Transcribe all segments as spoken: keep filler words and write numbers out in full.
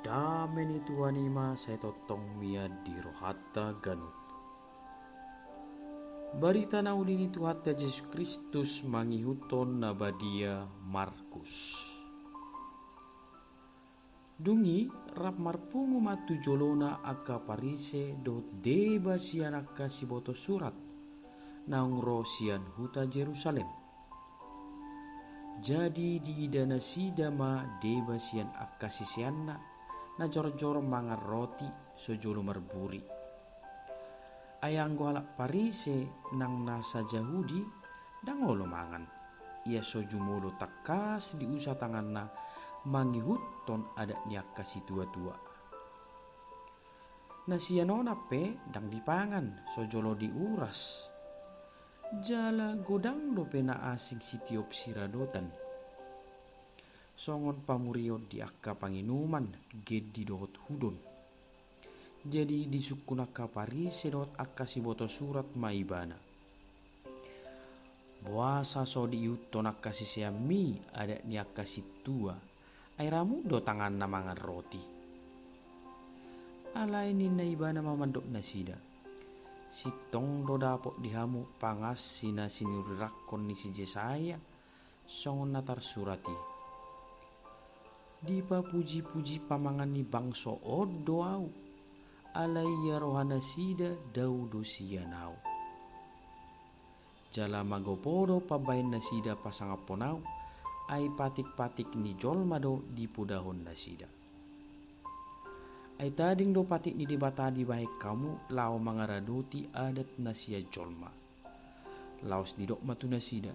Dame ni Tuhan i ma sai tongtong mian di rohanta ganup. Barita na uli ni Tuhanta Jesus Kristus mangihuthon na badia Markus. Dung i rap marpungu ma tu jolona angka Parise dohot deba sian angka siboto surat naung ro sian huta Jerusalem. Jadi diida nasida ma deba sian angka siseanna na jorjor mangan roti sojolo marburi. Ai anggo halak Parise nang na sa Jahudi ndang olo mangan, ia so jumolo tangkas diusa tanganna mangihuthon adat ni angka situatua. Na sian onan pe ndang dipangan sojolo diuras. Jala godang dope na asing sitiop siradotan, songon pamurion di angka panginuman, gendi dohot hudon. Jadi disungkun angka Parise dohot angka siboto surat ma Ibana: Boasa so diihuthon angka siseanMi adat ni angka sintua, ai ramut do tanganna mangan roti? Alai ninna Ibana ma mandok nasida: Sintong do dapot di hamu pangansi na sinurirangkon ni si Jesaya, songon na tarsurat i: Dipapujipuji pamangan ni bangso on do Ahu, alai ia rohanasida dao do sian Ahu. Jala magopo do pambahen nasida pasangaphon Ahu, ai patikpatik ni jolma do dipodahon nasida. Ai tading do patik ni Debata dibahen hamu laho mangaradoti adat na sian jolma. Laos didok ma tu nasida: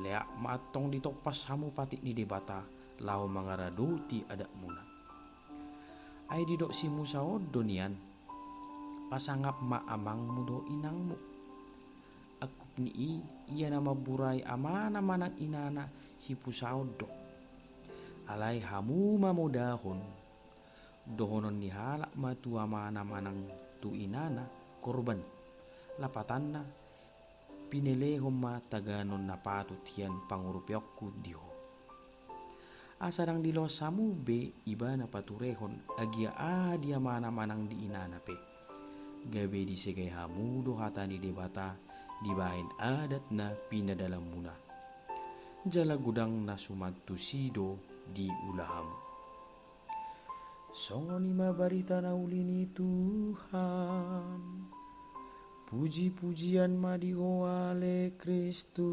Leak ma antong ditompas hamu patik ni Debata laho mangaradoti adatmuna. Ai didok si Musa on do nian: Pasangap ma amangmu dohot inangmu. Angkup ni i, ia na mamburai amana manang inana sipusaon do. Alai hamu ma modahon: Dohonon ni halak ma tu amana manang tu inana: Korban. Lapatanna: Pinelehon ma taganon na patut hian pangurupianku di ho. Asa ndang diloas hamu be ibana paturehon agia aha di amana manang di inana pe. Gabe disegai hamu do hata ni Debata dibahen adat na pinadalanmuna. Jala godang na suman tusi do diula hamu. Songon i ma barita na uli ni Tuhan. Pujipujian ma di Ho ale Kristus.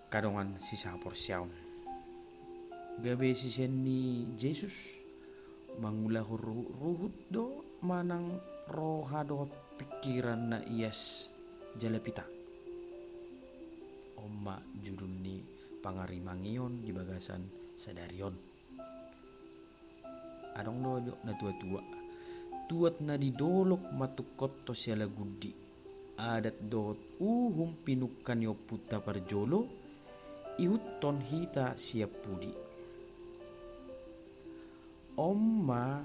Angka dongan sisahaporseaon, gabe sisean ni Jesus mangulahon ruhutruhut do manang roha dohot pingkiran na ias jala pita. On ma judul ni pangarimangion di bagasan sadari on. Adong do didok natuatua: Tuat na di dolok ma tungkot sialagundi, adat dohot uhum pinungka ni ompunta parjolo, ihuthon hita sian pudi. On ma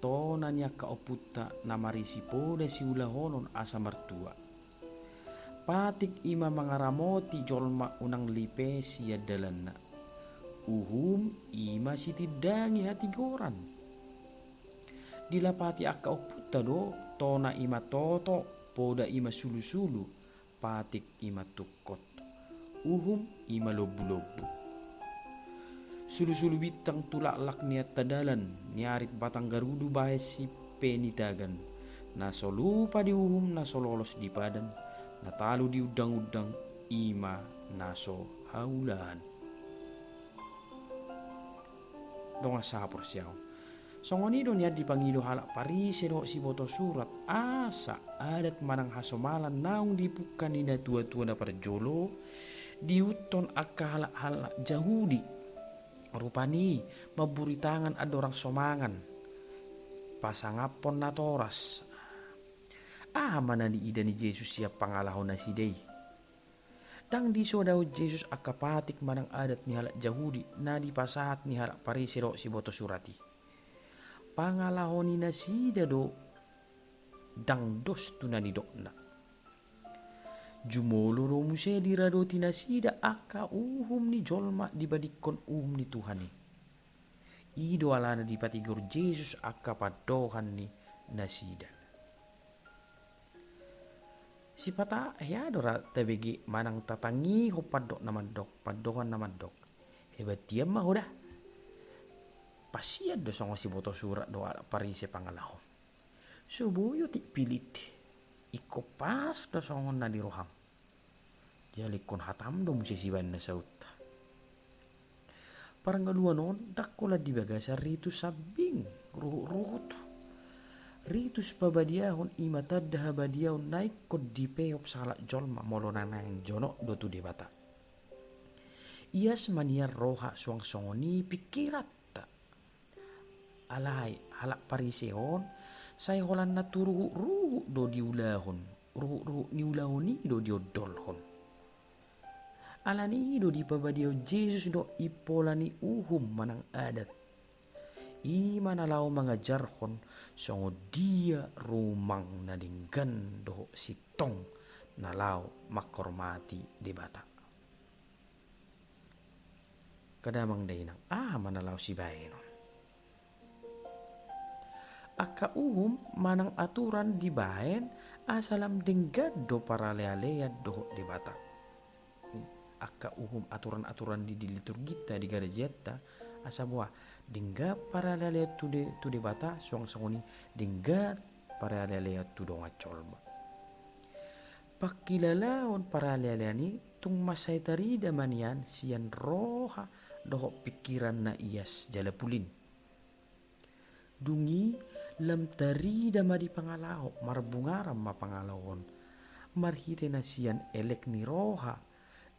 tona ni angka ompunta na marisi poda siulahonon asa martua. Patik i ma mangaramoti jolma unang lipe sian dalanna. Uhum i ma sitindangi hatigoran. Dilapati angka ompunta do: Tona i ma toto, poda i ma sulusulu, patik i ma tungkot, uhum i ma lombulombu. Sulusulu bintang tulaklak nian ta dalan, ni arit batang garudu bahen si pe ni tagan, na so lupa di uhum na so lolos di padan, na talu di undangundang, i ma na so haulahan. Dongan sahaporseaon, songon i do nian dipangido halak Parise dohot siboto surat, asa adat manang hasomalan naung dipungka ni natuatua na parjolo diihuthon angka halakhalak Jahudi. Rupani mamburi tangan andorang so mangan, pasangaphon natoras. Aha ma na niida ni Jesus sian pangalaho nasida i? Ndang disoadahon Jesus angka patik manang adat ni halak Jahudi na dipasahat ni halak Parise dohot siboto surat i. Pangalaho ni nasida do ndang dos tu na nidokna. Jumolo do muse diradoti nasida angka uhum ni jolma dibandingkon uhum ni Tuhan i. I do alana dipatigor Jesus angka pandohan ni nasida. Sipata hea do ra tabege manang tatangihon pandok na mandok, pandohan na mandok. Hebat tiam ma hoda. Pasian do songon siboto surat do halak Parise pangalahom. So boi otik pilit. Ingkon pas do songon na di roham. Jala ingkon hatam do muse sibaen na sautta. Parngoluan on ndang holan di bagasan ritus sambing ruhut-ruhut. Ritus pabadiahon i ma tanda habadiaon na ingkon dipeop sahalak jolma molo na naeng jonok do tu Debata. Ias ma nian roha suang songon i pingkiranta. Alai halak Parise on sai holan na tu ruhut-ruhut do diulahon, ruhut-ruhut ni ulaon i do diondolhon. Alani i do dipabadiahon Jesus do impola ni uhum manang adat. I ma na laho mangajarhon songon dia rumang na denggan dohot sintong na laho manghormati Debata. Angka damang dainang, aha ma na laho sibaenon? Angka uhum manang aturan dibaen asa lam denggan do paralealean dohot Debata. Angka uhum aturan-aturan di, di liturgita, di garejatta, asa boha denggan paralealean tu De-, tu Debata, suang songon i denggan paralealean tu dongan jolma. Pangkilalaon paralealean i tung mansai tarida ma nian sian roha dohot pingkiran na ias jala pulin. Dung i lam tarida ma di pangalaho, marbungaran ma pangalaho on. Marhite na sian elek ni roha,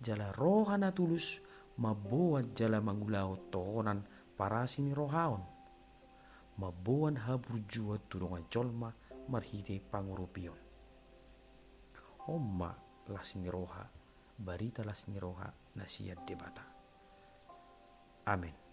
jala roha na tulus mamboan jala mangulahon tohonan parasi ni roha on. Mamboan haburjuon tu dongan jolma marhite pangurupion. On ma las ni roha, barita las ni roha na sian Debata. Amen.